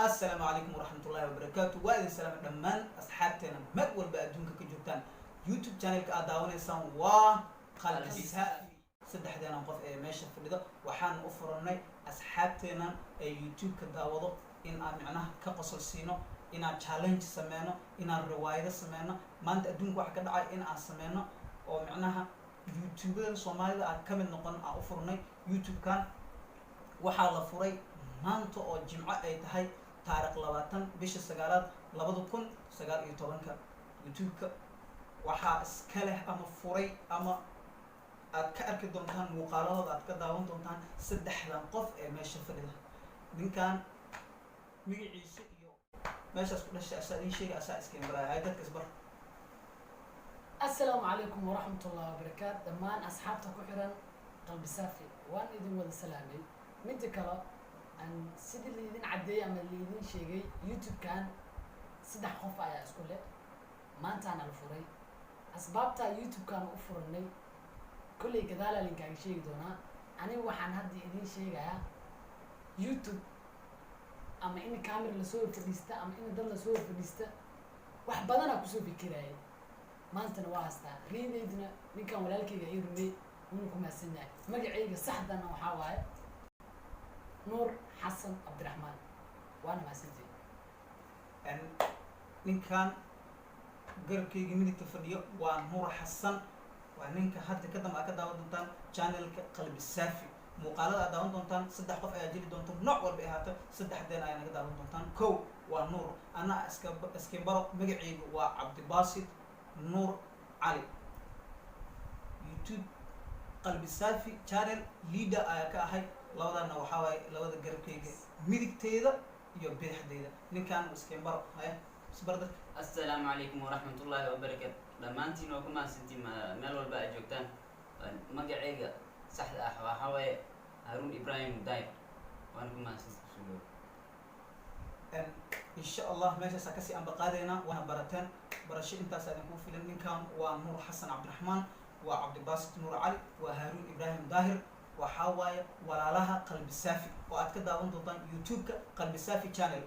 Assalaamu calaykum waraxmatullahi wabarakaatu. Waa idin salaama dhammaan asxaabteena meel walba adduunka ka joogtaan. YouTube channelka aad daawanaysaan waa Qalbi Saafi. Saddexdeenan qof ee meesha fadhido waxaan u furanay asxaabteenan ee YouTube-ka daawado in aan micnaha ka qosol siino, inaan challenge sameyno, inaan riwaayado sameyno. Maanta adduunka waxa ka dhacay in aan sameyno oo micnaha YouTubada Soomaalida aan ka mid noqon aan u furnay. YouTube-kan waxaa la furay maanta oo Jimco ay tahay, taarikh 20 bisha sagaalaad 2019-ka. YouTube-ka waxaa iska leh ama furay ama aad ka arki doontaan muuqaaladooda, aad ka daawan doontaan saddexdan qof ee meesha fadhida. Ninkan magaciisa iyo meeshaas ku dhashay asaa idiin sheegay, asaa iskeen baraya. Hay, dadka isbar. Assalaamu calaykum waraxmatullahi wabarakaat. Dhammaan asxaabta ku xiran Qalbi Saafi waan idin wada salaamay. Midda kale, aan sidii laidin caddeeyey ama laidin sheegay, YouTube-kan saddex qof ayaa isku leh. Maantaana la furay. Asbaabta YouTube-kan u furanay kolley gadaalaa linkaaga sheegi doonaa. Aniga waxaan hadda idin sheegayaa YouTube ama in camera lasoo horfadhiista ama in dad lasoo horfadhiista, wax badanaa kusoo fikirayay. Maantana waa haystaa riidaydna. Ninkan walaalkayga ii rumey, wuuna ku mahadsan yahay. Magacayga saxdana waxaa waaye Nuur Xasan Cabdiraxmaan, waana mahadsantihi. Ninkan garabkayga midigta fadhiyo waa Nuur Xasan, waa ninka hadda ka dambe aad ka daawan doontaan channelka Qalbi Saafi. Muuqaalada aad daawan doontaan saddex qof ayaa jeli doonta, nooc walba ay ahaato, saddexdeen ayaa naga daawan doontaan. Kow waa Nuur, anaa iska iskimbaro. Magacaygu waa Cabdibaasit Nuur Cali. YouTube Qalbi Saafi channel leader ayaa ka ahay. Labadana waxaa waaye labada garabkayga, midigteyda iyo bidixdeyda. Ninkan iskimbaro, haya, isbar dadka. Assalaamu calaykum waraxmatullaahi wabarakaatu. Dhammaantiin waa ku mahadsantiin meel walba aad joogtaan. Magacayga saxda ah waxaa waaye Haruun Ibrahim Daayir, waana ku mahadsantiin kusoo dhawo. Insha Allah meeshaasaa kasii ambaqaadeynaa. Waana barateen, barasho intaas idinku filan. Ninkan waa Nuur Xasan Cabdiraxmaan, waa Cabdibaasit Nuur Cali, waa Haaruun Ibraahim Daahir. Waxaa waaye walaalaha Qalbi Saafi oo aad ka daawan doontaan YouTube-ka Qalbi Saafi channel.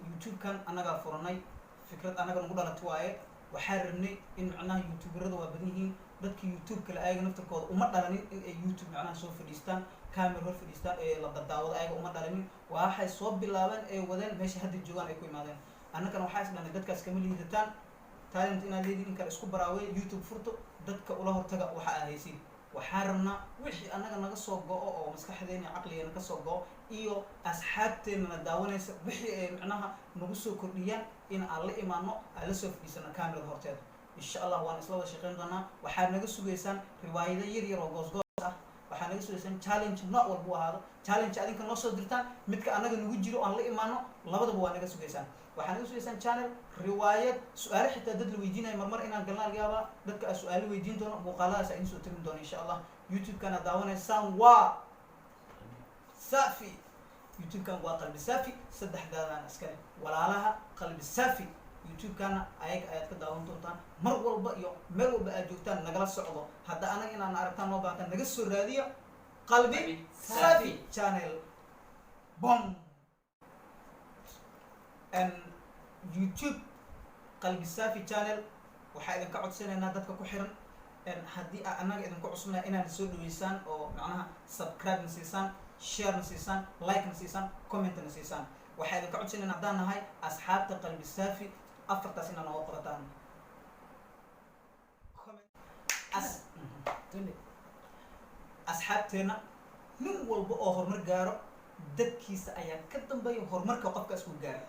YouTube-kan annagaa furanay, fikrad annaga nagu dhalat waaye. Waxaa rabnay in macnaha YouTuberada waa badan yihiin, dadka YouTube kale ayaga naftarkooda uma dhalanin in ay YouTube macnaha soo fadhiistaan, camera hor fadhiistaan ee la dadaawado. Ayaga uma dhalanin, waxay soo bilaabeen ee wadeen meesha hadda joogaan ay ku imaadeen. Annagana waxaa is dhanay dadkaas kama liidataan, talent inaad leediin in kale isku baraawe, YouTube furto, dadka ula hortaga waxa aad haysiin. Waxaan rabnaa wixii annaga naga soo go-o oo maskaxdeena iyo caqligeena ka soo go-o iyo asxaabteennana daawanaysa wixii ay macnaha nagu soo kordhiyaan in aan la imaano, aan la soo fadhiisano camerada horteeda. Insha Allah waan isla wada shaqeyn doonaa. Waxaad naga sugaysaan riwaayado yar yar oo goosgoos ah. Waxaad naga sugaysaan challenge nooc walba u ahaado, challenge adinka noo soo dirtaan, midka annaga nagu jiro aan la imaano, labadaba waa naga sugaysaan. Waxaa naga sugaysaan channel, riwaayad, su-aalo, xitaa dad la weydiinayo marmar inaan galna laga yaabaa. Dadka aan su-aalo weydiin doono, muuqaaladaas aan idiin soo tagin doono insha Allah. YouTube-kan aad daawanaysaan waa Safi, YouTube-kan waa Qalbi Safi. Saddexdaadaan iskale walaalaha Qalbi Safi. YouTube-kana ayaga ayaad ka daawan doontaan mar walba iyo meel walba aad joogtaan. Nagala socdo. Hadda anaga inaan aragtaan noo baahantaan, naga soo raadiya Qalbi Safi channel bom. YouTube Qalbi Safi channel waxaa idinka codsanaynaa, dadka ku xiran, haddii aa annaga idinku cusubnahay, inaad soo dhaweysaan oo macnaha subscribe na siisaan, share na siisaan, like na siisaan, comment na siisaan. Waxaa idinka codsanayna haddaan nahay asxaabta Qalbi Saafi afartaas inaad nooga qorataan comment as Tole. Asxaabteenna, nin walba oo horumar gaaro dadkiisa ayaa ka dambeeya horumarka qofkaas uu gaaray.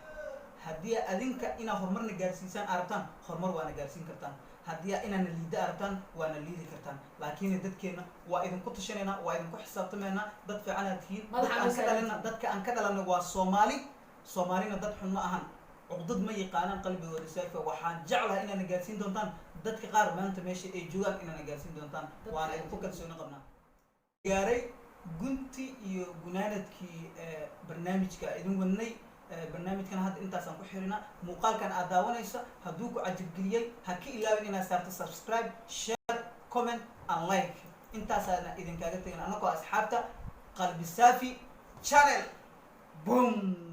Haddii adinka inaad horumarna gaarsiisaan arabtaan, horumar waana gaarsiin kartaan. Haddii inaana liida arabtaan, waana liidi kartaan. Laakiin dadkeenna waa idinku tashanaynaa, waa idinku xisaabtamaynaa. Dad fiican aad tihiin. Madaxa Dadka aan ka noo dhalana, dadka aan ka dhalanay waa Soomaali. Soomaalina dad xun ma ahan, cuqdad ma yaqaanaan, qalbigooda saafi. Waxaan jeclahay inaana gaarsiin doontaan dadka qaar maanta meesha ay joogaan, inaana gaarsiin doontaan. Dadka Waana idinku kalsooni qabnaa. Gaaray gunti iyo gunaanadkii barnaamijka idin wadnay. Barnaamijkan hadda intaasaan ku xirina. Muuqaalkan aad daawanaysa hadduu ku cajabgeliyey, ha ka ilaawin inaad saarto subscribe, share, comment and like. Intaasaana idinkaaga tegin annagoo asxaabta Qalbi Saafi channel. Boom.